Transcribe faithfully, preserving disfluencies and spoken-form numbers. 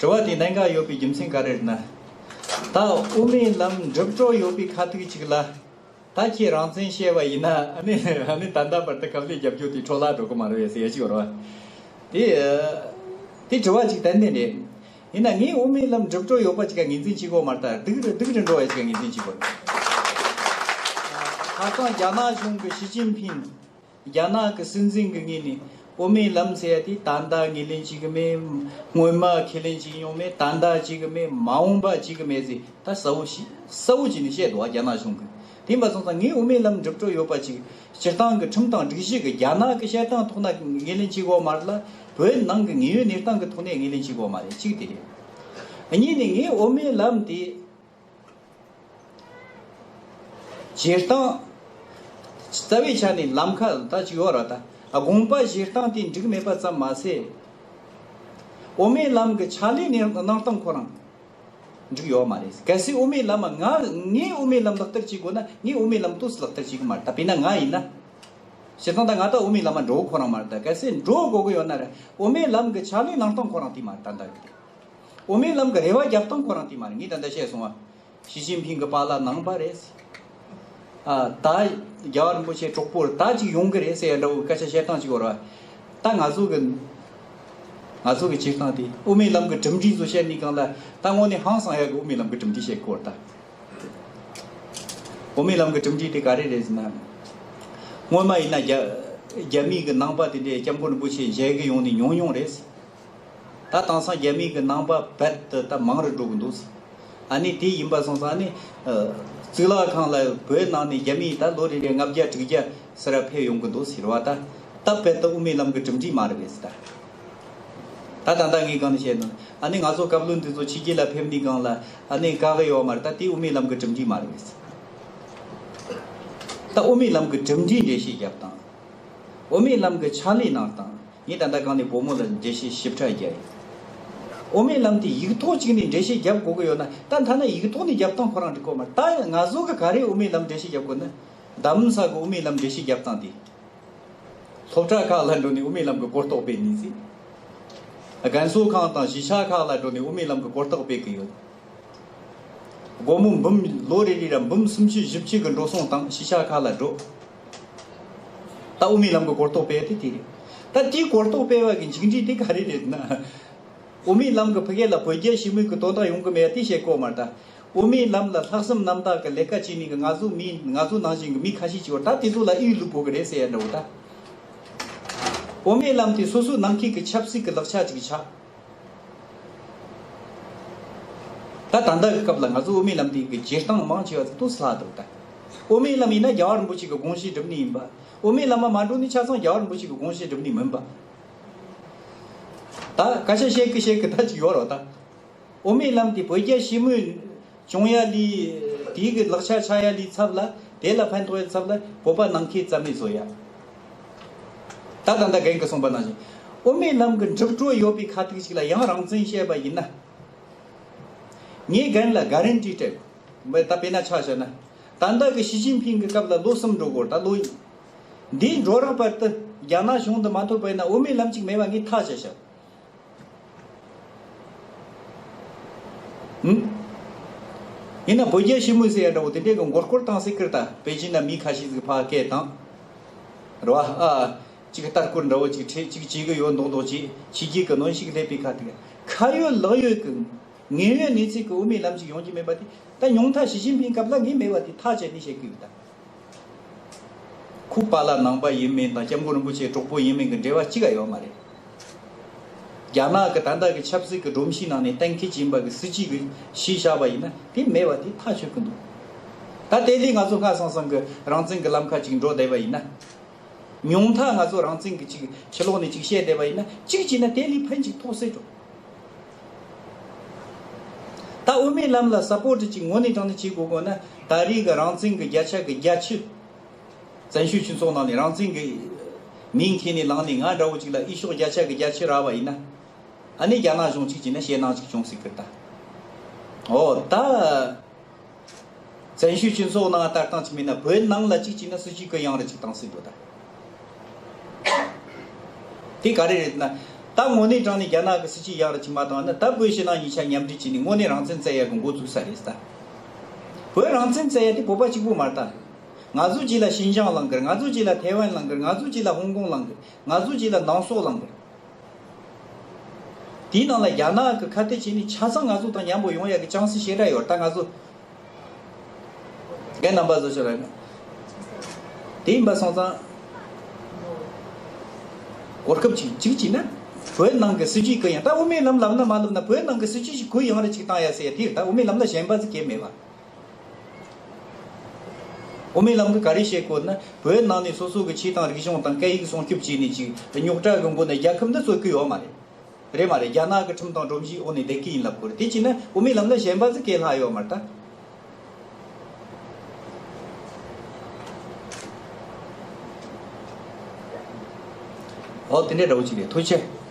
དྲི་བ་དེ་གནད་འགག་ཡོད་པའི་རྒྱུ་མཚན་ག་རེ་རེད་ན། ད་དབུ་མའི་ལམ་འགྲུབ་འགྲོ་ཡོད་པའི་ཁ་ཐུག་ཅིག་ལ། ད་ཁྱེད་རང་བཙན་བཤད་པ་ཡིན་ན། ཨ་ནི་ཨ་ནི་ད་ལྟ་བར་དུ་ཁ་ལས་རྒྱབ་རྒྱུ་དེ་འཕྲོ་བརླག་འགྲོ་གི་མ་རེད་ཟེར་ཡ་ཅིག་ཡོད་རེད་བ། དེ་དེ་དྲི་བ་ཅིག་ཏན་ཏན་རེད། ཡིན་ན་ངས་དབུ་མའི་ལམ་འགྲུབ་འགྲོ་ཡོད་པ་ཅིག་ག་ངོས་འཛིན་བྱེད་དགོས་མ་རེད། ད་སྡུག་རུ་སྡུག་རུ་འགྲོ་བ་ཅིག་ག་ངོས་འཛིན་བྱེད་དགོས་རེད། ཁ་སང་རྒྱ་ནག་གཞུང་གི་ཞི་ཅིན་ཕིང་རྒྱ་ནག་གི་སྲིད་འཛིན་གྱི་ངོས་ནས་དབུ་མའི་ལམ་ཟེར་ཡ་དེ་ད་ལྟ་ངོས་ལེན་བྱེད་གི་མེད། སྔོན་མ་ཁས་ལེན་བྱེད་མྱོང་མེད། ད་ལྟ་བྱེད་གི་མེད། མ་འོངས་པ་བྱེད་གི་མེད་ཟེར། ད་གསལ་བོ་ཞིག་གསལ་བོ་བྱས་ནས་བཤད་འདུག་བ་རྒྱ་ནག་གཞུང་གིས། དེ་ཡིན་པ་སོང་ཙང་ངས་དབུ་མའི་ལམ་འགྲུབ་འགྲོ་ཡོད་པ་ཅིག་སྤྱིར་བཏང་གི་ཁྲིམས་དང་སྒྲིག་གཞི་གི་རྒྱ་ནག་གི་བཤད་སྟངས་ཐོག་ན་ངོས་ལེན་བྱེད་དགོས་མ་རེད་ལ། བོད་ནང་གི་དངོས་ཡོད་གནས་སྟངས་ཀྱི་ཐོག་ནས་ངོས་ལེན་བྱེད་དགོས་མ་རེད། གཅིག་དེ་རེད། གཉིས་ནས་ངས་དབུ་མའི་ལམ་དེ་བྱེད་སྟངས་རྩ་བའི་ཆ་ནས་ལམ་ཁ་ད་ཅིག་ཡོད་ར། ད་དགོངས་པ་བཞེས་སྟངས་དེ་འགྲིག་མེད་པ་ཙམ་མ་ཟད། དབུ་མའི་ལམ་གྱི་ཕྱག་ལས་གནང་སྟངས་ཁོ་རང་འགྲིག་ཡོད་མ་རེད། གལ་སྲིད་དབུ་མའི་ལམ་ང་ངས་དབུ་མའི་ལམ་ལག་བསྟར་བྱེད་དགོས་ན། ངས་དབུ་མའི་ལམ་ཏོག་ཙམ་ལག་བསྟར་བྱེད་ཀྱི་མ་རེད། ད་དཔེར་ན་ང་ཡིན་ན། བྱེད་སྟངས་ད་ང་ད་དབུ་མའི་ལམ་མ་འགྲོ་གི་ཁོ་རང་མ་རེད། ད་གལ་སྲིད་འགྲོ་དགོས་ཀྱི་ཡོད་ན་ར། དབུ་མའི་ལམ་གྱི་ཕྱག་ལས་གནང་སྟངས་ཁོ་རང་དེ་མ་རེད། ད་ལྟ་གི་དེ། དབུ་མའི་ལམ་གྱི་རེ་བ་རྒྱབ་སྟངས་ཁོ་རང་དེ་མ་རེད། ངས་ད་ལྟ་བཤད་སོང་བ། ཞི་ཅིན་ཕིང་གི་པཱ་ལགས་ནང་པ་རེད། ཨ་ད་རྒྱལ་བ་རིན་པོ་ཆེ་གྲོགས་པོ་ད་ཅིག་ཡོང་གི་རེད་ཟེར་ཡ་འདྲ་བོ་སྐད་ཆ་བཤད་སྟངས་ཅིག་ཡོད་ར། ད་ང་ཚོ་གི་ང་ཚོ་གི་བྱེད་སྟངས་དེ་དབུ་མའི་ལམ་གྱི་གྲུབ་འབྲས་ཚོ་བཤད་ནས་གང་ལ། ད་དངོས་གནས་ཧང་སང་ཡ་གི་དབུ་མའི་ལམ་གྱི་གྲུབ་འབྲས་བཤད་དགོས་ར། ད་དབུ་མའི་ལམ་གྱི་གྲུབ་འབྲས་དེ་ག་རེ་རེད་ཟེར་ན། སྔོན་མ་ཡིན་ན་རྒྱ་རྒྱ་མི་གི་ནང་པ་དེ་འདྲའི་སྐྱབས་མགོན་རིན་པོ་ཆེ་མཇལ་གི་ཡོང་ནས་མྱོང་མྱོང་རེད། ད་དེང་སང་རྒྱ་མི་གི་ནང་པ་རྦད་དེ་ད་མང་རུ་འགྲོ་གི་འདུག་ཨ་ནི་དེ་ཡིན་པ་སོང་ཙང་ཨ་ནི། ཨ་གཙུག་ལག་ཁང་ལ་བོད་ནང་ནས་རྒྱ་མི་ད་ལོ་རེ་རེ་ལྔ་བརྒྱ་དྲུག་བརྒྱ་ཟེར་ར་ཕེབས་ཡོང་གི་འདུག་ཟེར་བ། ད་ད་རྦད་དེ་དབུ་མའི་ལམ་གྱི་གྲུབ་འབྲས་མ་རེད་པས་ཟེར། ད་ད་ད་ལྟ་ངས་གང་ནས་བཤད་ན། ཨ་ནི་ང་ཚོ་བཀའ་བློན་དེ་ཚོ་ཕྱི་རྒྱལ་ལ་ཕེབས་ནས་གང་ལ་ཨ་ནི་དགའ་གི་ཡོད་མ་རེད། ད་དེ་དབུ་མའི་ལམ་གྱི་གྲུབ་འབྲས་མ་རེད་པས་ཟེར། ད་དབུ་མའི་ལམ་གྱི་གྲུབ་འབྲས་འགྲེལ་བཤད་རྒྱབ་དང་། དབུ་མའི་ལམ་གྱི་ཕྱག་ལས་གནང་སྟངས། ངས་ད་ལྟ་གང་ནས་བུ་མོ་ལ་འགྲེལ་བཤད་ཞིབ་ཕྲ་རྒྱབ་ཡིན། དབུ་མའི་ལམ་དེ་ཡིག་ཐོག་གཅིག་ནས་འགྲེལ་བཤད་རྒྱབ་དགོས་ཀྱི་ཡོད་ན། ད་ཐ་ན་ཡིག་ཐོག་ནས་རྒྱབ་སྟངས་ཁོ་རང་འགྲིག་གི་མ་རེད། ད་ང་ཚོ་གི་ག་རེ་དབུ་མའི་ལམ་འགྲེལ་བཤད་རྒྱབ་དགོས་ན། རྡ་རམ་ས་གི་དབུ་མའི་ལམ་འགྲེལ་བཤད་རྒྱབ་སྟངས་དེ། སློབ་གྲྭ་ཁག་ལ་འགྲོ་ནས་དབུ་མའི་ལམ་གྱི་གོ་རྟོགས་སྤེལ་ནས་ཟིན། རྒན་གསོ་ཁང་དང་གཞིས་ཆགས་ཁག་ལ་འགྲོ་ནས་དབུ་མའི་ལམ་གྱི་གོ་རྟོགས་སྤེལ་གྱི་ཡོད། སྒོར་མོ་འབུམ་ལོ་རེ་རེ་ར་འབུམ་སུམ་ཅུ་བཞི་བཅུ་གི་འགྲོ་སོང་དང་གཞིས་ཆགས་ཁག་ལ་འགྲོ། ད་དབུ་མའི་ལམ་གྱི་གོ་རྟོགས་སྤེལ་དེ་དེ་རེད། ད་དེའི་གོ་རྟོགས་སྤེལ་བ་གི་མཇུག་འབྲས་དེ་ག་རེ་རེད་ན། དབུ་མའི་ལམ་གྱི་ཕ་གི་ལ་བོད་རྒྱ་ཞི་མོལ་གྱི་དོན་དག་ཡོང་གི་མེད་དེ་བཤད་གོ་མ་རེད། ད་དབུ་མའི་ལམ་ལ་ལྷག་བསམ་རྣམ་དག་གི་ལས་ཀ་བྱས་ནས་གི་ང་ཚོ་མི་ང་ཚོ་ནང་བཞིན་གི་མི་ཁ་ཤས་ཅིག་ཡོད། ད་དེ་ཚོ་ལ་ཨི་ལུ་པོ་གི་རེད་ཟེར་ཡ་འདྲ་བོ། ད་དབུ་མའི་ལམ་དེ་སོ་སོའི་ནང་ཁུལ་གྱི་ཆབ་སྲིད་ཀྱི་ལག་ཆ་ཅིག་ཆགས། ད་ད་ལྟ་གི་སྐབས་ལ་ང་ཚོ་དབུ་མའི་ལམ་དེ་གི་བྱེད་སྟངས་མང་ཆེ་བ་ཏོག་ཙམ་ལྷག་འདུག་ད་དབུ་མའི་ལམ་ཡིན་ན་རྒྱལ་བ་རིན་པོ་ཆེ་གི་དགོངས་གཞི་སྒྲུབ་ནི་ཡིན་པ། དབུ་མའི་ལམ་མ་མ་འགྲོ་ནི་ཆ་ཚང་རྒྱལ་བ་རིན་པོ་ཆེ་གི་དགོངས་གཞི་སྒྲུབ་ནི་མིན་པ། ད་སྐད་ཆ་བཤད་གི་བཤད་གི་ད་ཅིག་ཡོད་རོགས་ད། དབུ་མའི་ལམ་དེ་བོད་རྒྱ་ཞི་མོལ་བྱུང་ཡ་ལི། དེའི་གི་ལག་ཆ་ཆགས་ཡ་ལི་ཚབ་ལ། དེ་ལ་ཕན་ཐོགས་ཡ་ཚབ་ལ་བོད་པ་ནང་ཁུལ་རྩ་མེད་བཟོ་ཡ། ད་ད་ལྟ་རྒན་གྱིས་གསུངས་པ་ནང་བཞིན། དབུ་མའི་ལམ་གྱི་འགྲིག་འགྲོ་ཡོད་པའི་ཁ་ཐུག་ཅིག་ལ་ཡང་རང་བཙན་བཤད་པ་ཡིན་ན། ངས་རྒན་ལ་ག་རན་ཊི་སྤྲད། མ་ད་དཔེར་ན་ཆ་བཞག་ན། ད་ལྟ་གི་ཞི་ཅིན་ཕིང་གི་སྐབས་ལ་ལོ་གསུམ་འགྲོ་དགོས། ད་ལོ་ཡིན། འདིའི་འགྲོ་རག་བར་དུ་རྒྱ་ནག་གཞུང་དུ་མ་ཐོབ་པ་ཡིན་ན་དབུ་མའི་ལམ་ཅིག་མེད་པ་ངས་ཐག་བཅད་བཞག་ཨང་། ཡིན་ན་བོད་རྒྱ་ཞི་མོལ་ཟེར་ཡ་འདྲ་བོ་དེ་འདྲའི་གི་མགོ་སྐོར་བཏང་སྲིད་ཀིར། ད་པེ་ཅིན་ན་མི་ཁ་ཤས་ཟིག་ཕར་སྐད་བཏང་། རེད་བ། ཨ་ཅིག་ལྟ་སྐོར་འདྲ་བོ་ཅིག་ཁྲིད་ཅིག་བྱེད་གི་ཡོད་མདོག་མདོག་ཅིག་ཕྱི་རྒྱལ་གི་གནོན་ཤུགས་སླེབས་པའི་ཁ་ཐུག་ཁ་ཡོད་ལག་ཡོད་གི་ངེས་ཡོད་གནས་ཚུལ་གི་དབུ་མའི་ལམ་ཅིག་ཡོང་གི་མེད་པ་དེ། ད་ཉུང་མཐའ་ཞི་ཅིན་ཕིང་སྐབས་ལ་ངས་མེད་པ་དེ་ཐག་བཅད་ནས་བཤད་གི་ཡོད་ད། ཁོ་པཱ་ལགས་ནང་པ་ཡིན་མིན་དང་སྐྱབས་མགོན་རིན་པོ་ཆེའི་གྲོགས་པོ་ཡིན་མིན་གྱི་འབྲེལ་བ་གཅིག་ཀ་ཡོད་མ་རེད། རྒྱ་ནག་གི་ད་ལྟ་གི་ཆབ་སྲིད་ཀྱི་སྒྲོམ་གཞིའི་ནང་ནས་གཏན་འཁེལ་བྱས་པ་གི་སྲིད་ཇུས་ཀྱི་གཞི་བཞག་པ་ཡིན་ན་དེ་མེད་པ་དེ་ཐག་ཆོད་ཀྱི་འདུག་ད་དེ་ལས་ང་ཚོ་སྔ་སང་སང་གི་རང་བཙན་གྱི་ལམ་ཁ་ཅིག་འགྲོ་བསྡད་པ་ཡིན་ན། ཉུང་མཐའ་ང་ཚོ་རང་བཙན་གྱི་ཅིག་ཕྱི་ལོགས་ནས་ཅིག་བཤད་བསྡད་པ་ཡིན་ན་གཅིག་བྱས་ན་དེ་ལས་ཕན་ཅིག་ཐོགས་སྲིད་འགྲོ། ད་དབུ་མའི་ལམ་ལ་སཔོར་ཊི་ཅིག་དངོས་གནས་དྲང་གནས་བྱེད་དགོས་དགོས་ན། ད་རེས་ཀྱི་རང་བཙན་གྱི་བརྒྱ་ཆ་གི་བརྒྱད་ཅུ། བཙན་བྱོལ་སྤྱི་ཚོགས་ནང་ནས་རང་བཙན་གྱི་མིང་འཁྱེར་ནས་ལངས་ནས་ང་འདྲ་བོ་ཅིག་ལ་འོས་ཤོག་བརྒྱ་ཆ་གི་བརྒྱད་ཅུ་རག་པ་ཡིན་ན། ཨ་ནི་རྒྱ་ནག་གཞུང་གཅིག་བྱས་ན་ཞེད་སྣང་ཅིག་བྱུང་སྲིད་ཀི་ད། འོ་ད། བཙན་བྱོལ་སྤྱི་ཚོགས་ནང་ལྟ་སྟངས་ཅིག་མིན་ན་བོད་ནང་ལ་གཅིག་བྱས་ན་སྲིད་ཇུས་གུ་ཡངས་རེ་ཅིག་བཏང་སྲིད་འདུག་ད། དེ་ག་རེ་རེད་ན། ད་དངོས་གནས་དྲང་ནས་རྒྱ་ནག་གི་སྲིད་ཇུས་ཡག་རུ་ཕྱིན་མ་བཏང་ན། ད་བོད་ཕྱི་ནང་གཉིས་ཆ་མཉམ་འབྲེལ་བྱས་ནས་དངོས་གནས་རང་བཙན་བཙལ་ཡག་གི་འགོ་བཙུགས་ས་རེད་ད། བོད་རང་བཙན་བཙལ་ཡག་དེ་བོད་པ་གཅིག་པུ་མ་རེད་ད། ང་ཚོ་གཅིག་ལ་ཤིན་ཅང་ལབ་ཀྱི་རེད། ང་ཚོ་གཅིག་ལ་ཐའེ་ཝན་ལབ་ཀྱི་རེད། ང་ཚོ་གཅིག་ལ་ཧོང་ཀོང་ལབ་ཀྱི་རེད། ང་ཚོ་གཅིག་ལ་ནང་སོག་ལབ་ཀྱི་རེད། དེའི་ནང་ལ་རྒྱ་ནག་གི་ཁ་གཏད་བྱས་ནས་ཆ་ཚང་ང་ཚོ་དང་མཉམ་པོ་ཡོང་ཡག་གི་ཅང་སི་ཞེ་དྲག་ཡོད་རེད་ད། ང་ཚོ་རྒན་རྣམ་པ་ཚོ་ཤོད་ར། དེ་ཡིན་པ་སོང་ཙང་གོ་སྐབས་ཅིག་ཅིག་བྱས་ན། བོད་ནང་གི་སྲིད་ཇུས་གུ་ཡང་ད་དབུ་མའི་ལམ་ལབ་ན་མ་ལབ་ན། བོད་ནང་གི་སྲིད་ཇུས་ཞིག་གུ་ཡང་རེ་ཅིག་བཏང་ཡ་ཟེར་ཡ་དེ་རེད་ད། དབུ་མའི་ལམ་ལ་ཞེན་པ་ཟིག་གས་མེད་པ། དབུ་མའི་ལམ་གི་ག་རེ་བཤད་དགོས་ན། བོད་ནང་ནས་སོ་སོ་གི་ཆོས་དང་རིག་གཞུང་དང་སྐད་ཡིག་སྲུང་སྐྱོབ་བྱས་ནས་ཅིག་རྙོག་དྲ་གི་མགོ་ནས་རྒྱལ་ཁབ་འདི་རྩོད་ཀྱི་ཡོད་མ་རེད། རེད་མ་རེད། རྒྱ་ནག་གི་ཁྲིམས་དང་སྒྲོམ་གཞིའི་འོག་ནས་བསྡད་ཀྱི་ཡིན་ལབ་དགོས་རེད། དེ་བྱས་ན་དབུ་མའི་ལམ་ལ་ཞེན་པ་ཟིག་གས་ལྷག་ཡོད་མ་རེད་ད། ཨོ་དེ་འདྲའི་འདྲ་བོ་ཅིག་རེད། ཐུགས་རྗེ་ཆེ།